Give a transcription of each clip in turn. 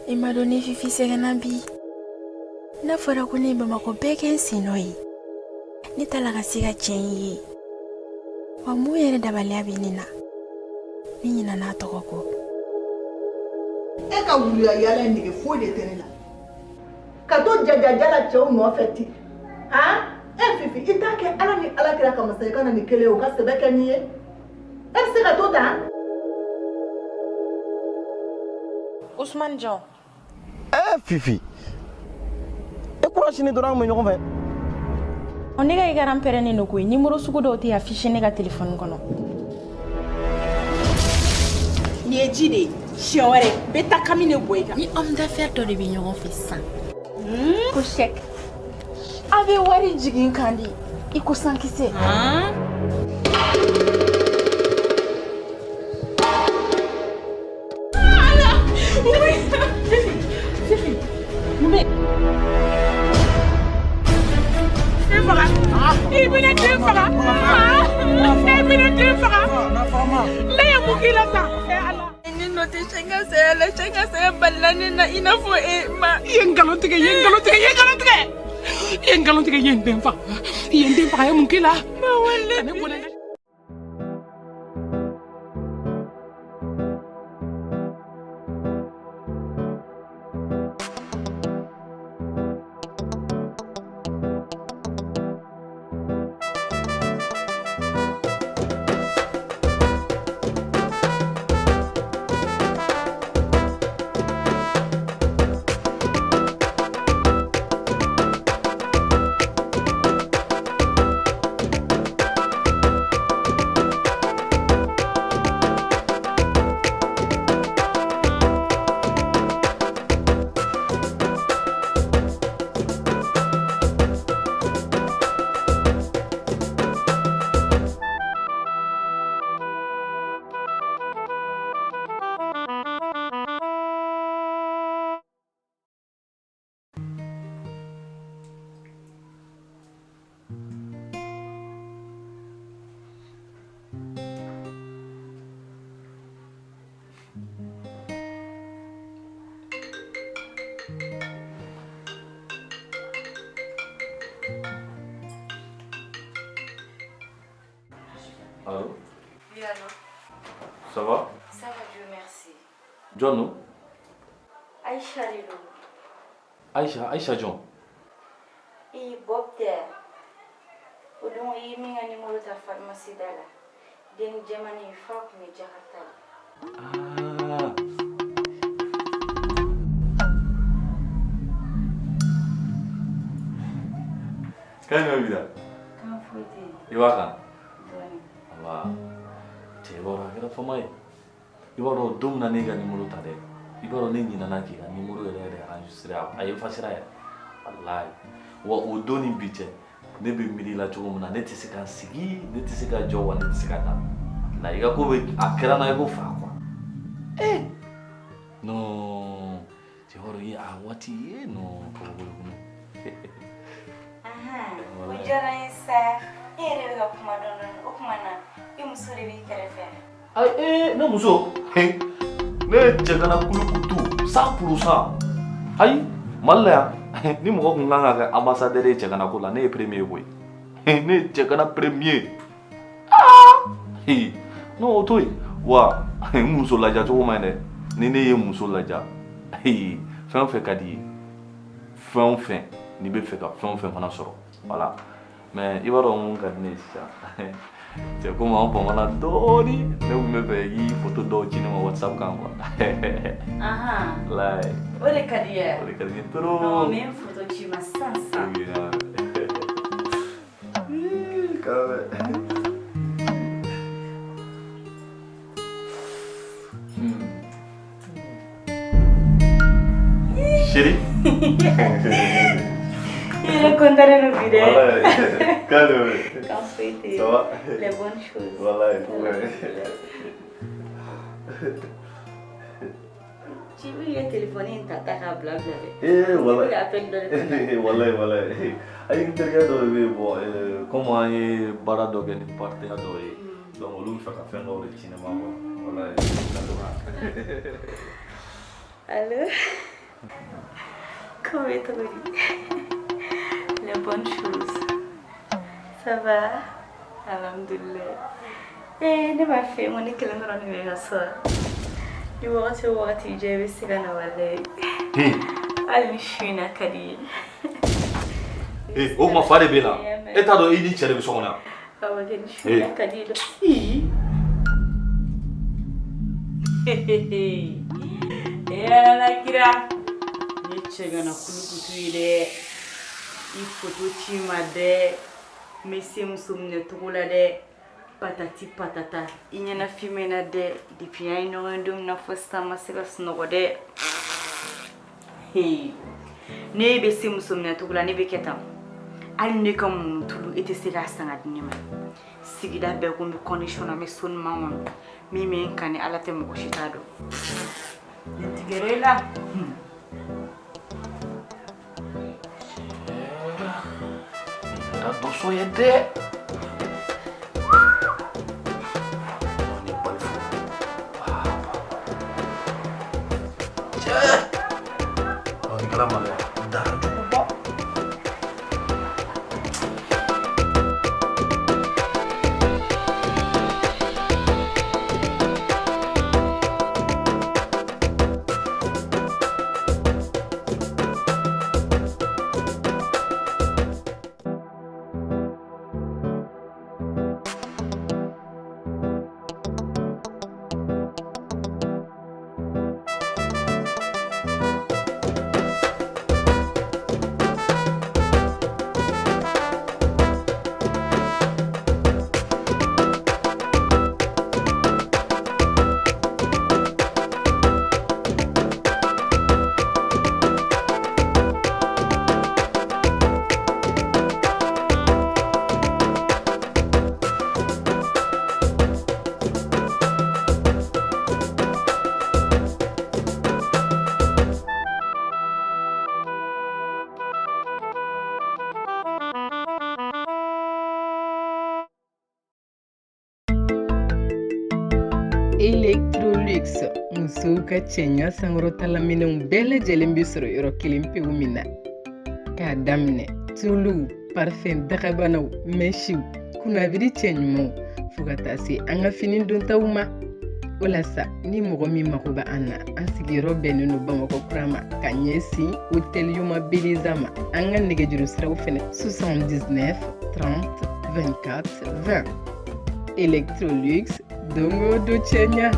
I m'a dɔn ne Fifi sɛgɛnna bi. N'a fɔra ko ne ye Bamakɔ bɛɛ kɛ n sennɔ ye, ne t'a la ka se ka cɛ in ye. Wa mun yɛrɛ dabaliya bɛ ne na, ne ɲinɛna a tɔgɔ kɔ. E ka wuluya yaala in nege foyi de tɛ ne la. Ka to jajaja la cɛw nɔfɛ ten. Han? E Fifi, i t'a kɛ Ala ni Ala kira kama sa i ka na ni kelen ye o ka sɛbɛ kɛ n'i ye. E bɛ se ka to tan? Usumani Jɔn. Ɛ Fifi, e kura sini dɔrɔn an bɛ ɲɔgɔn fɛ. Ne ka écran pɛrɛnnen don koyi, numéro sugu dɔw tɛ affiché ne ka téléphone kɔnɔ. Nin ye ji de ye, siɲɛ wɛrɛ n bɛ taa kami de bɔ i kan. Ni homme d'affaires dɔ de bɛ ɲɔgɔn fɛ sisan. Ko chèque. A bɛ wari jigin kan de i ko sankisɛ. I bɛna den faga. E bɛna den faga. Ne ye mun k'i la sa? Ne nɔ tɛ cɛ ka saya la, cɛ ka saya balila ne na i n'a fɔ e ma. I ye nkalon tigɛ, i ye nkalon tigɛ, i ye nkalon tigɛ. I ye nkalon tigɛ, i ye n den faga. I ye n den faga, a ye mun k'i la? Ma wale. Ka ne bɔnɛ n ka Allô? Oui, allô? Ça va? Ça va, Dieu merci. Jɔn don? Aïcha de don. Aïcha, Aïcha jɔn? I Bob tɛ o don i ye min ka numéro ta pharmacie da la. Den jɛmannin fa tun bɛ Jakarta de. Ah. Kan jumɛn b'i la? Kan foyi tɛ yen. I b'a kan? Dɔɔnin. Aba. Cɛ i b'a dɔn a kɛra fama ye. I b'a dɔn don min na ne y'i ka numéro ta dɛ. I b'a dɔn ne ɲinɛna k'i ka numéro yɛrɛ yɛrɛ enregistré a effacé yɛrɛ. Walayi. Wa o don ni bi cɛ ne bɛ miiri la cogo min na ne tɛ se ka sigi, ne tɛ se ka jɔ wa ne tɛ se ka da. Na i ka ko bɛ a kɛra n na i ko fa quoi. Eh! Non. Cɛ b'a dɔn i ye a waati ye non kabako de kun. Ahan, o diyara n ye sa. E yɛrɛ bɛ ka kuma dɔɔnin dɔɔnin. O tuma na i muso de b'i kɛrɛfɛ. Ayi ee ne muso ne ye cɛgana kulukutu 100%. Ayi Mali la yan ni mɔgɔ kun kan ka kɛ ambassadeur ye cɛgana ko la ne ye premier koyi. Ne ye cɛgana premier. Ah! Non o to yen wa n muso laja cogo man ɲi dɛ. Ni ne ye muso laja fɛn o fɛn ka di i ye fɛn o fɛn n'i bɛ fɛ ka fɛn o fɛn fana sɔrɔ voilà. Mais i b'a dɔn mun ka di ne ye sisan cɛ komi an famana dɔɔni ne tun bɛ fɛ i k'i photo dɔw ci ne ma WhatsApp kan quoi. Ahan. Walayi. O de ka di ye. O de ka di n ye trop. Non, n bɛ n photo ci i ma sisan sisan. Ok. Quand même. Chérie. I yɛrɛ content don bi dɛ. Walayi. Calme. Kan foyi tɛ yen. Ça va? Les bonnes choses. Walayi. Ouais. Ci b'i ye téléphone in ta ta k'a bila bila dɛ. Eh, walayi. I bɛ appel dɔ de ta. Walayi, walayi. Ayi n terikɛ dɔ de bɛ yen bon comme an ye baara dɔ kɛ ni partenaire dɔ ye donc olu bɛ fɛ ka fɛn dɔw de ci ne ma quoi. Walayi. Allo? Ko bɛ cogo di? Les bonnes choses. Ça va? Alhamdulillah. Eh, ne b'a fɛ ko ne kelen dɔrɔn de bɛ ka so. Ni wagati o wagati diya i bɛ se ka na walayi. Hali ni su in na ka di i ye. Ee, o tuma fa de b'e la? E t'a dɔn i ni cɛ de bɛ so kɔnɔ yan? Awɔ kɛ, ni su in na ka di i ye. Ee Ala kira, ne cɛgana kulukutu ye dɛ. I foto ci ma dɛ. N bɛ se muso minɛ cogo la dɛ. Patati patata. I ɲɛna fimɛ na dɛ. Depuis an ye ɲɔgɔn ye don min na fo sisan n ma se ka sunɔgɔ dɛ. Ne bɛ se muso minɛ cogo la, ne bɛ kɛ tan. Hali ne ka mun tulu e tɛ se k'a san ka di ne ma. Sigida bɛɛ ko n bɛ condition na, n bɛ so ɲuman kɔnɔ. Min bɛ n kan ni Ala tɛ mɔgɔ si t'a dɔn. Ne tigɛra e la. Kɛra dɔsɔ ye dɛ. Ni balifu. Cɛ. Nin kɛra maloya. Dara juguba. Electrolux, musow ka cɛɲa sankɔrɔtalaminɛnw bɛɛ lajɛlen bɛ sɔrɔ yɔrɔ kelen pewu min na. K'a daminɛ tuluw, parfɛn dagabanaw, mɛsiw, kunnabiri cɛ ɲumanw fo ka taa se an ka fini dontaw ma. O la sa, ni mɔgɔ min mago bɛ an na, an sigiyɔrɔ bɛnnen don Bamakɔ kura ma ka ɲɛsin Hôtel Yoma Beleza ma. An ka nɛgɛjuru siraw fɛnɛ 79 30 24 20. Electrolux, don o don cɛɲa.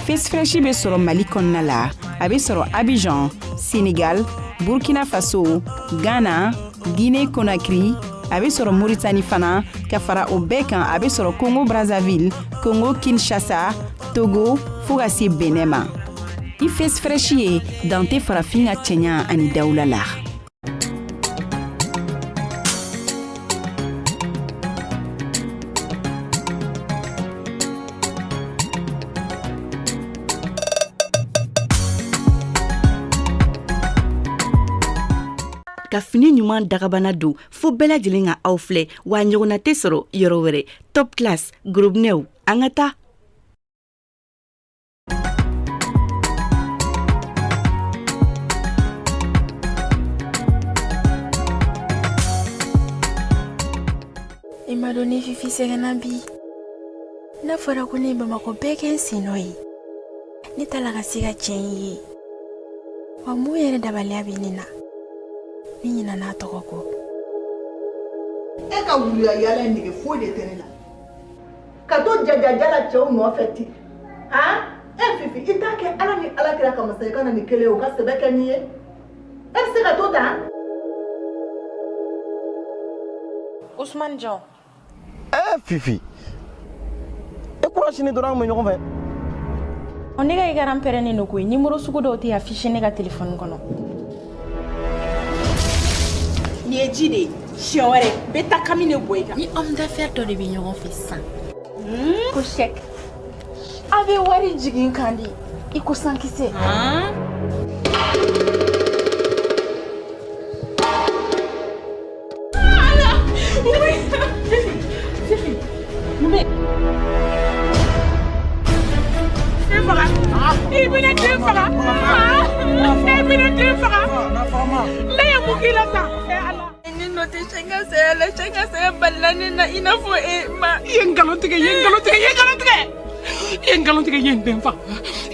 Face Fresh bɛ sɔrɔ Mali kɔnɔna la, a bɛ sɔrɔ Abidjan, Sénégal, Burkina Faso, Ghana, Guinée Conakry, a bɛ sɔrɔ Mauritanie fana, ka fara o bɛɛ kan a bɛ sɔrɔ Congo Brazzaville, Congo Kinshasa, Togo fo ka se Benin ma. I Face Fresh ye dan tɛ farafin ka cɛɲa ani dawula la. Ka fini ɲuman dagabana don fo bɛɛ lajɛlen ka aw filɛ wa ɲɔgɔnna tɛ sɔrɔ yɔrɔ wɛrɛ. Top Class gorobinɛw, an ka taa. I ma dɔn ni Fifi sɛgɛnna bi. N'a fɔra ko ne ye Bamakɔ bɛɛ kɛ n sen nɔ ye, ne t'a la ka se ka cɛ in ye. Wa mun yɛrɛ dabaliya bɛ ne na? Ne ɲinɛna a tɔgɔ kɔ. E ka wuluya yala in nege foyi de tɛ ne la. Ka to jajaja la cɛw nɔfɛ ten. Han? E Fifi, i t'a kɛ Ala ni Ala kira kama sa i ka na ni kelen ye o ka sɛbɛ kɛ nin ye. E bɛ se ka to tan? Ousmane John. Eh Fifi. E kura sini dɔrɔn an bɛ ɲɔgɔn fɛ. Ne ka écran pɛrɛnnen don koyi, numéro sugu dɔw tɛ affiché ne ka téléphone kɔnɔ. Nin ye ji de ye, siɲɛ wɛrɛ n bɛ taa kami de bɔ i kan. Ni homme d'affaires dɔ de bɛ ɲɔgɔn fɛ sisan. Ko chèque. A bɛ wari jigin kan de i ko sankisɛ. I bɛna den faga. E bɛna den nɔ tɛ cɛ ka saya la. Cɛ ka saya balila ne na i n'a fɔ e ma. I ye nkalon tigɛ, i ye nkalon tigɛ, i ye nkalon tigɛ, i ye nkalon tigɛ, i ye n den faga,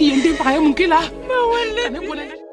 i ye n den faga. A ye mun k'i la? Ma wale. Ka ne bɔnɛ.